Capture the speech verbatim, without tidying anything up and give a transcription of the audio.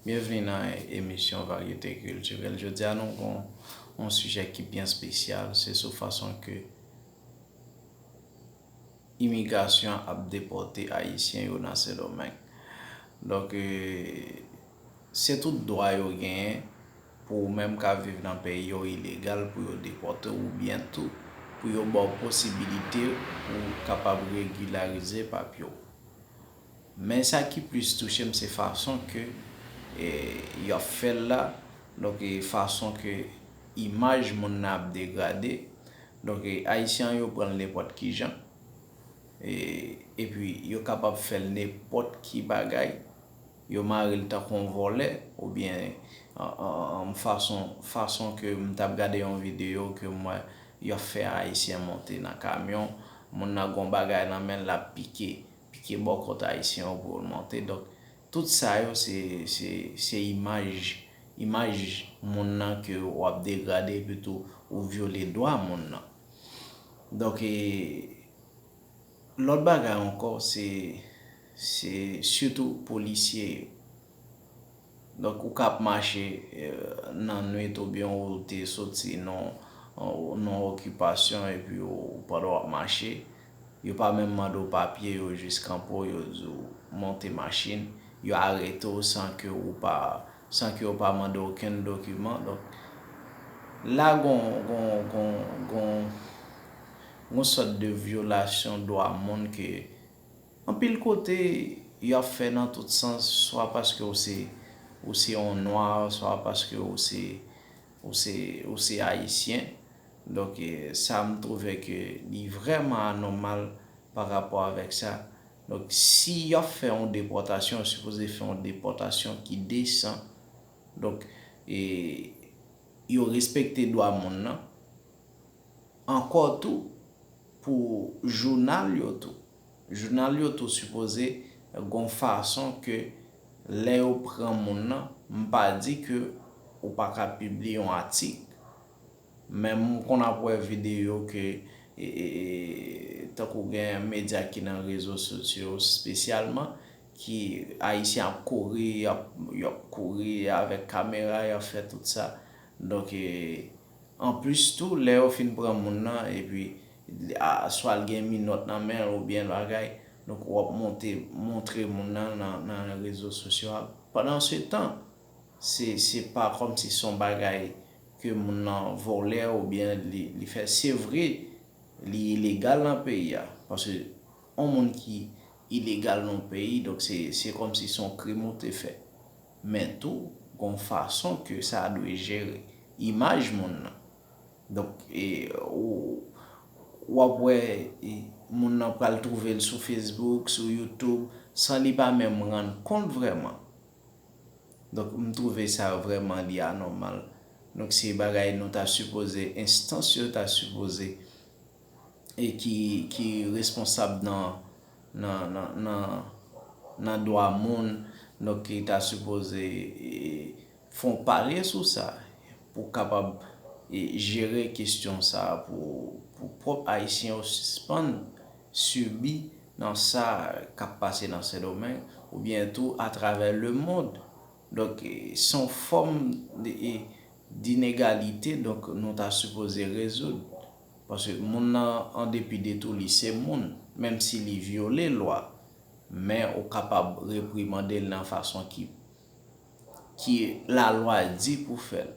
Byenvni nan emisyon Varyete Kiltirèl. Jodi a nou gen yon sijè ki byen espesyal, se sou fason ke imigrasyon ap depòte Ayisyen yo nan Sendomeng. Donk, e, se tout dwa yo genyen pou ou menm k ap viv nan peyi yo ilegal pou yo depòte w oubyen tou pou yo ba w posibilite pou w kapab regilarize papye w. Men sa ki plis touche m se fason ke, e, y ap fè l la. Donk, e, fason ke imaj moun nan ap degrade. Donk, e, Ayisyen yo pran l nenpòt ki jan. E, epi yo kapab fè l nenpòt ki bagay. Yo mare l tankou yon vòlè, oubyen an, an, an fason, fason ke m t ap gade yon videyo ke m wè y ap fè Ayisyen monte nan kamyon, moun nan gon bagay nan men l, l ap pike, pike bò kòt Ayisyen yo pou yo monte. Donk, tout sa yo se, se, se imaj, imaj moun nan ke w ap degrade, epi tou ou vyole dwa moun nan. Donk, e, lòt bagay ankò, se, se sitou polisye yo. Donk, ou ka ap mache, e, nan nwit oubyen ou te soti nan, nan okipasyon epi ou, pandan w ap mache, yo pa menm mande w papye, yo jis kanpe w, yo di w monte machin, yo arete w san ke ou pa, san ke yo pa mande okenn dokiman. Donk, la gon, gon, gon, gon, gon sòt de vyolasyon dwa moun ke anpil kote y ap fè nan tout sans, swa paske ou se, ou se yon nwa, swa paske ou se, ou se, ou se ayisyen. Donk, e, sa m twouve ke li vrèman anòmal pa rapò avèk sa. Donk, si y ap fè yon depòtasyon, yo sipoze fè yon depòtasyon ki desan. Donk, e, yo respekte dwa moun nan. Ankò tou, pou jounal yo tou. Jounal yo tou sipoze gon fason ke lè yo pran moun nan, m pa di ke ou pa ka pibliye yon atik, men m konn ap wè videyo ke, e, e, e, tankou gen medya ki nan rezo sosyo espesyalman, ki Ayisyen ap kouri, y ap, y ap kouri avèk kamera, y ap fè tout sa. Donk, e, anplis tou, lè yo fin pran moun nan, epi, a, swa l gen minòt nan men l oubyen bagay, donk w ap monte, montre moun nan nan, nan rezo sosyo a. Pandansetan, se, se pa kòmsi se yon bagay ke moun nan vòlè oubyen li, li fè. Se vre, li ilegal nan peyi a. Paske yon moun ki ilegal nan yon peyi, donk se, se kòmsi se yon krim ou te fè. Men tou, gon fason ke sa dwe jere. Imaj moun nan. Donk, e, ou, w ap wè, e, moun nan pral twouve l sou Facebook, sou YouTube, san li pa menm rann kont vrèman. Donk, m twouve sa vrèman li anòmal. Donk, se bagay nou ta sipoze, enstans yo ta sipoze, e ki, ki responsab nan, nan, nan, nan, nan dwa moun, donk, ki ta sipoze, e, fè yon pale sou sa, pou kapab, e, jere kesyon sa pou, pou pwòp Ayisyen yo sispann sibi nan sa k ap pase nan Sendomeng, oubyen tou atravè lemonn. Donk, e, se yon fòm de, e, d'inégalité, donk, nou ta sipoze rezoud. Paske moun nan, an depi de tou, li se moun, menm si li vyole lwa, men ou kapab reprimande l nan fason ki, ki lalwa di pou fè l.